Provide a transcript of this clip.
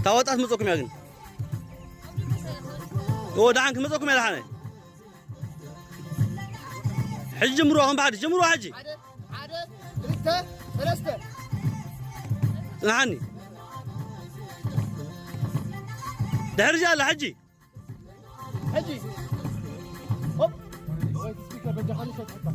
ካብ ወጣ ክትመፀኩም እያ ግን። ኦ፣ ደሓን ክትመፀኩም እያ ደሓነ። ሕጂ ጀምርዋ፣ ከም ብሓደ ጀምርዋ ሕጂ። ጽንሓኒ። ድሕሪ እዚኣ ኣላ ሕጂ። ሕጂ። ሆፕ። ወይ ስፒከር በጃ ኻሊ ሸጥካ።